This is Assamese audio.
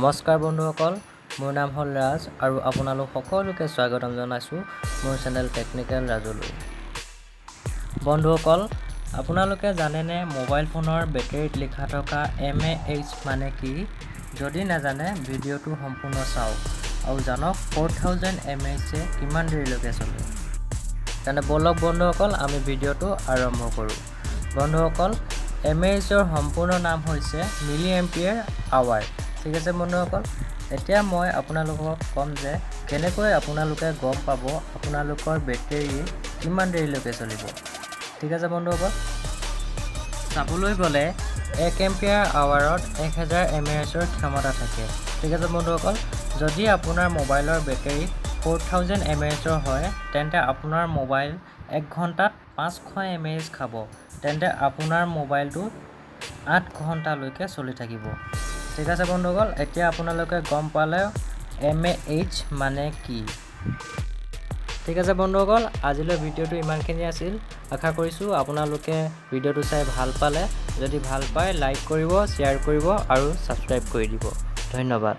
নমস্কাৰ বন্ধুসকল, মোৰ নাম হ'ল ৰাজ আৰু আপোনালোক সকলোকে স্বাগতম জনাইছোঁ মোৰ চেনেল টেকনিকেল ৰাজলৈ। বন্ধুসকল, আপোনালোকে জানেনে মোবাইল ফোনৰ বেটেৰীত লিখা থকা এমএএইচ মানে কি? যদি নাজানে, ভিডিঅ'টো সম্পূৰ্ণ চাওক আৰু জানক 4000 এমএএইচে কিমান দেৰিলৈকে চলে। তেন্তে ব'লক বন্ধুসকল, আমি ভিডিঅ'টো আৰম্ভ কৰোঁ। বন্ধুসকল, এমএএইচৰ সম্পূৰ্ণ নাম হৈছে মিলি এম্পিয়াৰ আৱাৰ। ঠিক আছে বন্ধুসকল, এতিয়া মই আপোনালোকক ক'ম যে কেনেকৈ আপোনালোকে গম পাব আপোনালোকৰ বেটেৰী কিমান দেৰিলৈকে চলিব। ঠিক আছে বন্ধুসকল, চাবলৈ গ'লে 1 এম্পিয়াৰ আৱাৰত 1000 এমএএইচৰ ক্ষমতা থাকে। ঠিক আছে বন্ধুসকল, যদি আপোনাৰ মোবাইলৰ বেটেৰী 4000 এমএএইচৰ হয়, তেন্তে আপোনাৰ মোবাইল এক ঘণ্টাত 500 এমএএইচ খাব। তেন্তে আপোনাৰ মোবাইলটো 8 ঘণ্টালৈকে চলি থাকিব। ঠিক আছে বন্ধুসকল, এতিয়া আপোনালোকে গম পালে এমএএইচ মানে কি। ঠিক আছে বন্ধুসকল, আজিলৈ ভিডিঅ'টো ইমানখিনি আছিল। আশা কৰিছোঁ আপোনালোকে ভিডিঅ'টো চাই ভাল পালে। যদি ভাল পায়, লাইক কৰিব, শ্বেয়াৰ কৰিব আৰু ছাবস্ক্ৰাইব কৰি দিব। ধন্যবাদ।